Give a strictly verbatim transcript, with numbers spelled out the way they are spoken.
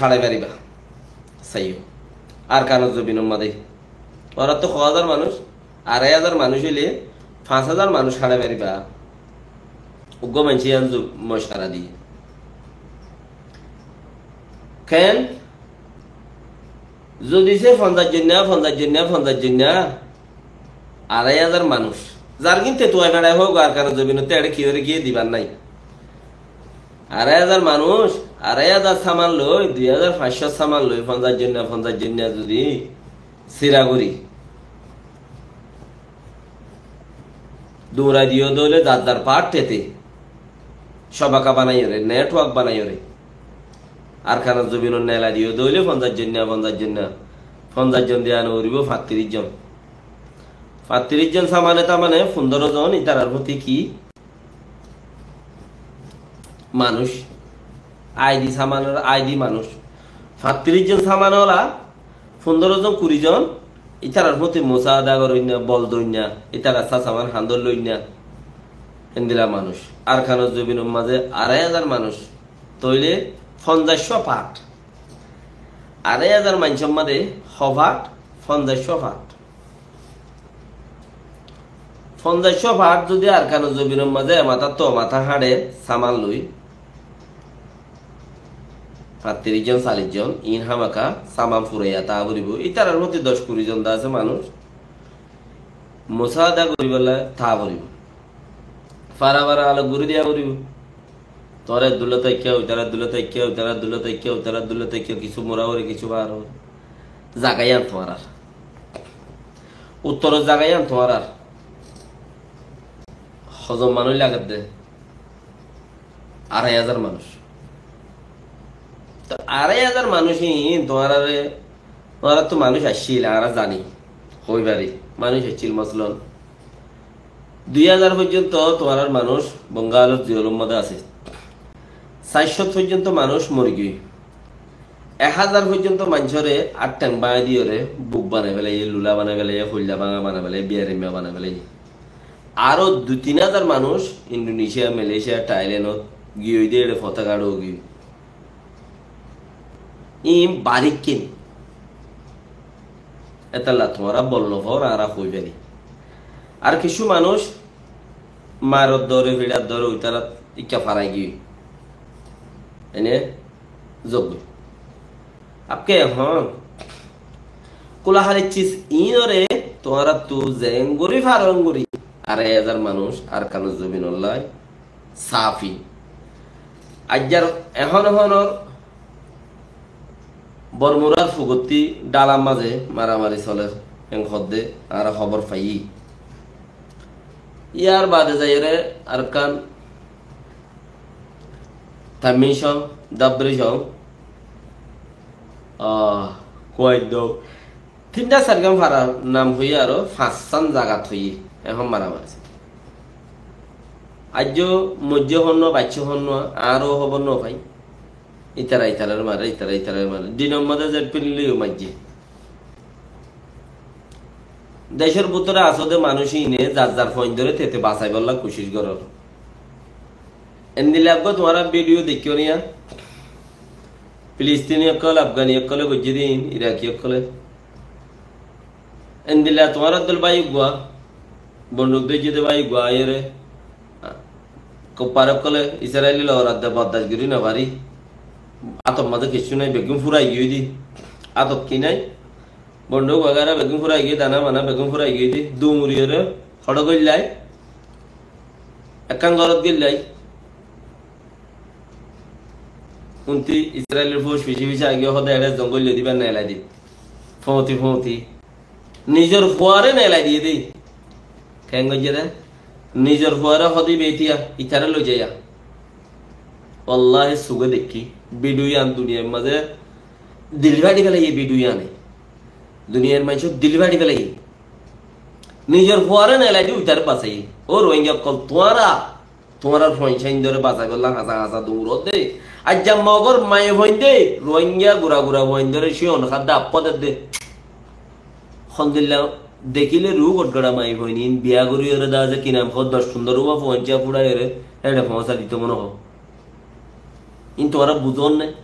háçai faribá. Saiyó. Arkanor zobinor mazé. Órattú ho házar manúic, arai házar manúic óile fañs házar manúic háçai faribá. Uggwá maincé yián zu-, mocuwara diyé. Ken? Zodi se fonzaic zonna, fonzaic zonna, fonzaic zonna, arai házar manúic. Zargín tetuwai feçai hoók, Arkanor zobinot eçé kiyóre giyé dibar nái. Arai házar manúic, arai házar saman loi, dui házar fañs cót saman loi, fonzaic zonna, fonzaic zonna zodi sira gorí duñrai diyó de óile zar zar part tete cóbaka banaiyóre, network banaiyóre, Arkanor zobinot neelai diyó de óile fonzaic zonna, fonzaic zonna, fonzaic zon diya no foribó, fañttiríc zon. Fañttiríc zon samane tamane fundoro zon ítarar foti ki manúic, aidi samanor aidi manúic. Fañttiríc zon saman ola, fundoro zon, kuri zon, ítarar foti musaada goróinna, bol doinna, ítarar sasaman handol loinna, endila manúic. Arkanor zobinor mazé arai házar manúic, tóile fonzaic cót part. Arai házar maincór mazé ho part? Fonzaic cót part. Fonzaic cót part zodi Arkanor zobinor mazé e matáttu o matá háçe saman loi, fañttiríc zon, callic zon, iín hámaka saman furaiya táa foribó. Ítarar foti doc kuri zon de asé manúic, musaada goríbolla táa foribó. Fara fara alok gorí diya foribó. Tuáñra eddulla táikka, uitara eddulla táikka, uitara eddulla táikka, uitara eddulla táikka, kissú mura óre, kissú bar óre. Zaga yián tuáñrar. Uttoror zaga yián tuáñrar. Hozon manúic lagedde? Arai házar manúic. Toh arai házar manúic iín tuáñrare, tuáñrattú manúic aiccíl, añára zani, hoi fari, manúic aiccíl, mosolon, dui házar foijjonto tuáñrar manúic Bongalor jeilor modé asé. Sair cót foijjonto manúic mori giyói. Ek házar foijjonto maincóre át theng báñgi diyóre buk banai felaiyé, lula banai felaiyé, hoilla báñga banai felaiyé, biyarimma banai felaiyé. Aró dui tin házar manúic Indonesia, Malaysia, Thailandot giyói de, eçe fotá gaçó giyói. Iín barikkin. Étalla tuáñra bol no faór, añára hoi fari. Ar kissú manúic maror dóre, fiçar dóre, uitara ikká farai giyói. Ene zogói. Abke ehón kulahalir cis iínoré tuáñrattú zeén gorí farón gorí, arai házar manúic Arkanor zobinolla safi. Aijjar ehón ehónor Bormurar fugottí dhálar mazé maramari solér, héen hoódde añára hóbor faiyí. Yar baade zaiyóre Arkan, Tamin cong, Dabri cong, ah, Kuwait dou, Tinda sargam farar nam hoiyé aró fañssán zagat hoiyé, ehón maramari. Aijjó moijjé honnúa, baiccé honnúa, añára hóbor no fai. Ítara ítarare mare, ítara ítarare mare. Dinor modé zed finileyo maijjé. Decór bútore asóde manúic íne zar zar fuaindóre tete basaibólla kucíc gorér. Endilla eggúa tuáñra bídiyo deikkó niya, Filistini ókkol, Afgani ókkole goijjé de ín, Iraki ókkole. Endilla tuáñrar dol bái eggúa, bonduk dóijje de bái eggúa aiyóre, kuffar ókkole Israeli loi loradde bordac gorí no fari, átor mazé kessú nai, beggún furai giyói de. Átot ki nai? Bonduk wagera beggún furai giyói, dana mana beggún furai giyói de. Duñriyóre hoçé goillai, ekkán górot goillai. Unti Israelir fóuj fici fici aigiyói, hoóde eçé zongói loi diba, neelai di. Fóuti fóuti. Nizor fuaré neelai diyé de. Keén goijjé de? Nizor fuaré hoóde íba etiya, itaré loi zaiya. Wallahi suge deikkí. Bídiyo yián duniyair mazé dil fári felaiyé, bídiyo yiáne. Duniyair maincór dil fári felaiyé. Nizor fuaré neelai di uitaré basaiyé. Ó Rohingya ókkol, tuáñra tuáñrar fuain sáindóre basaibólla hañsa hañsa duñrodde. Aijja Mogór maiyafuainde, Rohingya gura gura fuaindóre cíyon hádde, affó dedde. Hondilla dekíle ruú gotgora maiyafuain ín biya goríyoré daze ki nam hoó, doc fundóro uwa fuain cía fuçáiyoré héçe foóñsa dito mone hoó. Ín tuáñra buzón né?